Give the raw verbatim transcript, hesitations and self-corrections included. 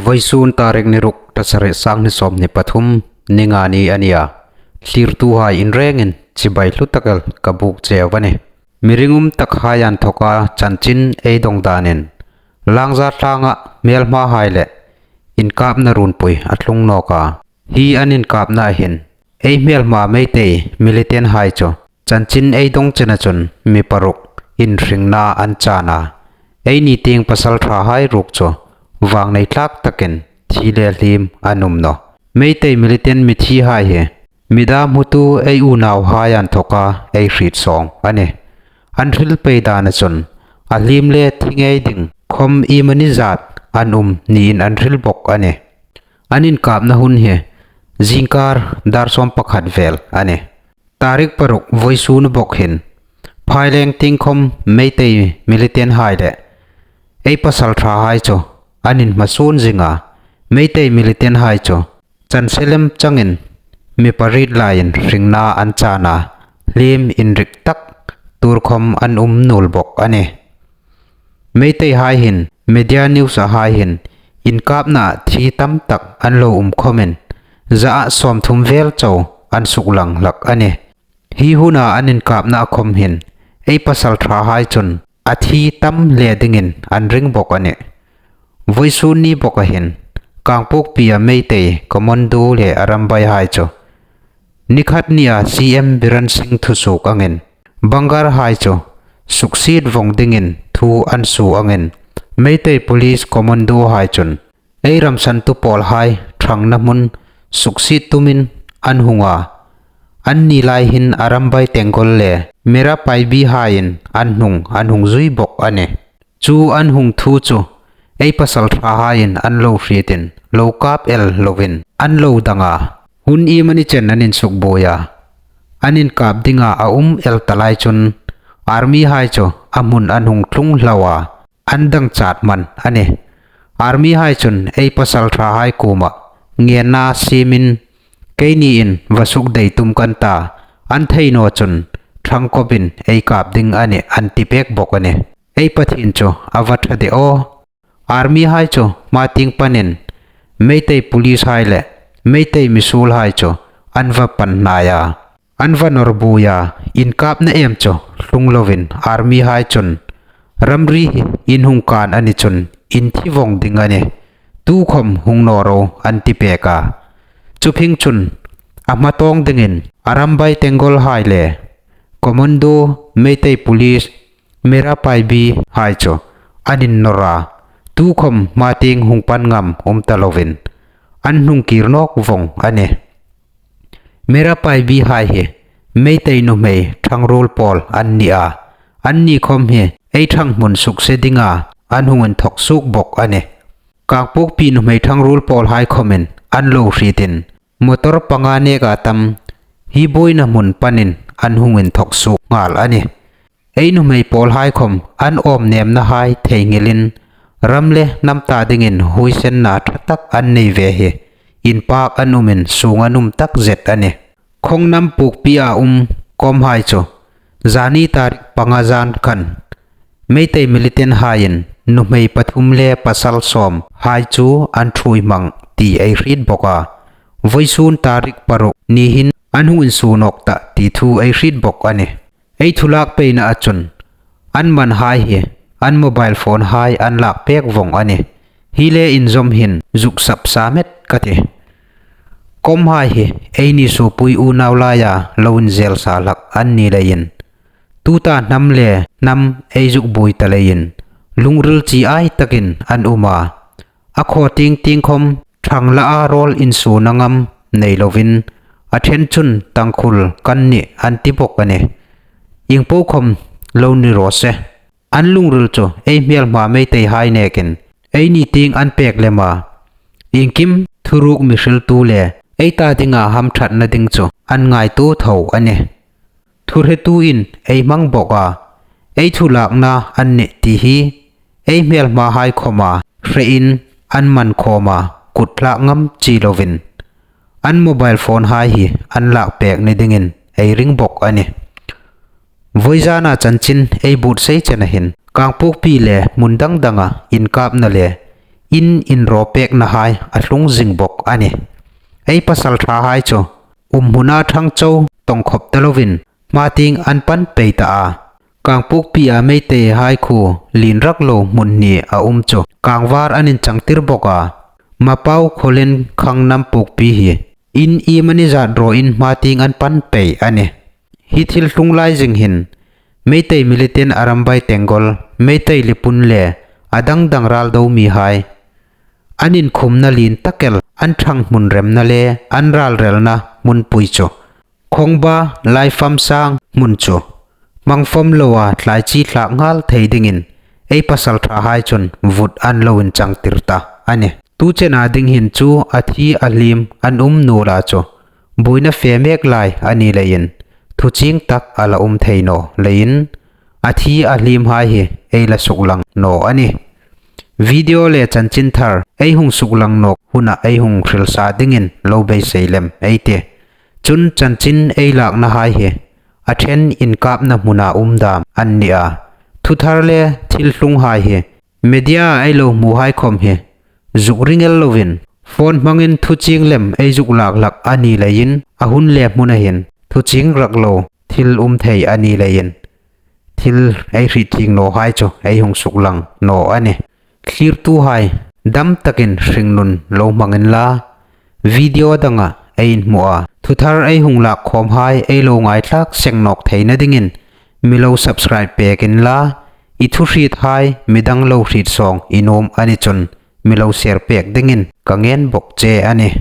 Voisun tarik ni ruk, Tasari, sanghni sawmhni pathum, Ningani a nih a. Thlirtuhai in rengin chibai hlu tak el ka buk cheu a nih. Mi ringum takhai inthoka chanchin ei dawng danin Langza thlanga hmelmahai le inkapna runpui a tlung nawk a. Hi an inkapna hin ei hmelma Meitei militant hai chu chanchin ei dawng chena chun mi paruk inhringna an chan a. Eini tieng pasalṭhahai ruok chu vangnei tlak takin thi le hlim an um nawh. Meitei militant mithihai hi mida hmutu ei unauhai inthoka ei hriet sawng a nih. An hril pei dana chun a hlim le thi ngei ding khom iemani zat an um niin an hril bawk a nih. An inkapna hun hi zingkar dar sawm pakhat vel a nih. Tarik paruk voisun bawk hin Phaileng tieng khom Meitei militant hai le ei pasalṭhahai chu an inhmasun zing a. Meitei militant hai chu chanselem changin mi pariet laiin hringna an chan a, hlim inrik tak tur khom an um nuol bawk a nih. Meiteihai hin media news-a hai hin inkapna thi tam tak an lo um khomin za ah sawmthum vel chau an suklang hlak a nih. Hi huna an inkapna khom hin ei pasalṭhahai chun a thi tam hle dingin an ring bawk a nih. Voisun ni bawka hin Kangpokpi-a Meitei commando le a rambaihai chu ni khat nia C M Biren Singh thusuok angin bunker-hai chu suksiet vong dingin thu an suo angin Meitei police commando-hai chun ei ramsantu pawlhai ṭhangna hmun suksiet tumin an hung a. Anni lai hin Arambai Tenggol le Meira Paibi-haiin an hnung an hung zui bawk a nih. Chu an hung thu chu ei pasalṭhahaiin an lo hrietin lo kap el lovin an lo dang a. Hun iemani chen an insukbuoi a. An inkap dinga a um el ta lai chun army-hai chu a hmun an hung tlung hlau a. An dang chat man a nih. Army-hai chun ei pasalṭhahai kuoma ngenna siemin keiniin va sukdei tum kan ta, an thei naw chun ṭhangkawpin ei kap ding a nih an ti pek bawk a nih. Ei Pathien chu a va ṭha de aw. Army-hai chu hma tieng panin Meitei police-hai le Meitei misuolhai chu an va pan hnai a. An va nawrbuoi a, inkapna em chu tlung lovin army-hai chun ramri hi in hung kan a ni chun in thi vong ding a nih. Tukhom hung naw ro an ti pek a. Chu phing chun a hmatawng dingin Arambai Tenggol-hai le commando, Meitei police, Meira Paibi-hai chu an innawr a. Tukhom hma tieng hung pan ngam um ta lovin an hnung kir nawk vong a nih. Meira Paibi-hai hi Meitei nuhmei ṭhangruol pawl an ni a. Anni khom hi ei ṭhang hmun sukse dinga an hung inthok suok bawk a nih. Kangpokpi nuhmei ṭhangruol pawlhai khomin an lo hrietin motor panga neka tam hi buoina hmun panin an hung inthok suok nghal a nih. Ei nuhmei pawlhai khom an awm nemnahai theinghilin ram le hnam ta dingin huoisenna ṭha tak an nei ve hi inpak an umin suong an um tak zet a nih. Khongnam Pukpi-a um COM-hai chu zani tarik panga zan khan Meitei militant-haiin nuhmei pathum le pasal sawmhai chu an ṭhuoi hmang ti ei hriet bawk a. Voisun tarik paruk ni hin an hung insuo nawk tah ti thu ei hriet bawk a nih. Ei thu lak peinaa chun an manhai hi an mobile phone-hai an lak pek vong a nih. Hi le inzawm hin zuk sap sa met ka ti. COM-hai hi eini suopui unau laia lo inzel sa hlak an ni leiin tuta hnam le hnam ei zuk buoi ta leiin lungril chi ai takin an um a. A khaw tieng tieng khom ṭhang laa rawl insuona ngam nei lovin a ṭhen chun Tangkhul kan nih an ti bawk a nih. Iengpo khom lo ni raw se. An lungril chu ei hmelma Meiteihai nekin eini tieng an pek lem a. Iengkim thuruk mi hriltu le ei ta dinga hamṭhatna ding chu an ngaituo tho a nih. Thuhretuin ei hmang bawk a, ei thu lakna an nih ti hi ei hmelmahai khoma hrein an man khawma kut hlak ngam chi lovin an mobile phone-hai hi an lak pek ni dingin ei ring bawk a nih. Voizana chanchin ei buotsai chena hin Kangpokpi le hmun dang danga inkapna le in inraw pekna hai a tlung zing bawk a nih. Ei pasalṭha hai chu umhmuna ṭhang chau tawng khawp ta lovin hma tieng an pan pei ta a. Kangpokpi a Meitei hai khuo lien rak lo hmun hni a um chu kangvar an inchangtir bawk a. Mapau Khawlen Khangnam Pokpi hi in iemani zat raw in hma tieng an pan pei a nih. Hi thil tlung lai zing hin Meitei militant Arambai Tenggol, Meitei Lipun le a dang dang ral do mi hai an inkhumna lien tak el, an ṭhang hmun remna le an ralrelna hmunpui chu Khongba Laifam Sang hmun chu mangfawm loa thlai chi thlak nghal thei dingin ei pasalṭha hai chun vut an lo inchangtir ta a nih. Tu chena ding hin chu a thi a hlim an um naw la chu buoina fe mek lai a ni leiin thuchieng tak a la um thei naw leiin a thi a hlim hai hi ei la suklang naw a nih. Video le chanchin thar ei hung suklang nawk huna ei hung hrilsa dingin lo beisei lem ei tih. Chun chanchin ei lakna hai hi a ṭhen inkapna hmuna um dam an ni a. Thuthar le thil tlung hai hi media ei lo hmu hai khawm hi zuk ring el lovin phone hmangin thuchieng lem ei zuk lak hlak a ni leiin a hun le hmuna hin thuchieng rak lo thil um thei a ni leiin thil ei hriet chieng naw hai chu ei hung suklang naw a nih. Thlirtu hai dam takin hringnun lo hmang inla, video danga ei inhmu a thuthar ei hung lak khawm hai ei lo ngaithlak seng nawk theina dingin mi lo subscribe pek inla, i thu hriet hai midang lo hriet sawng i nuom a ni chun mi lo share pek dingin ka ngen bawk che a nih.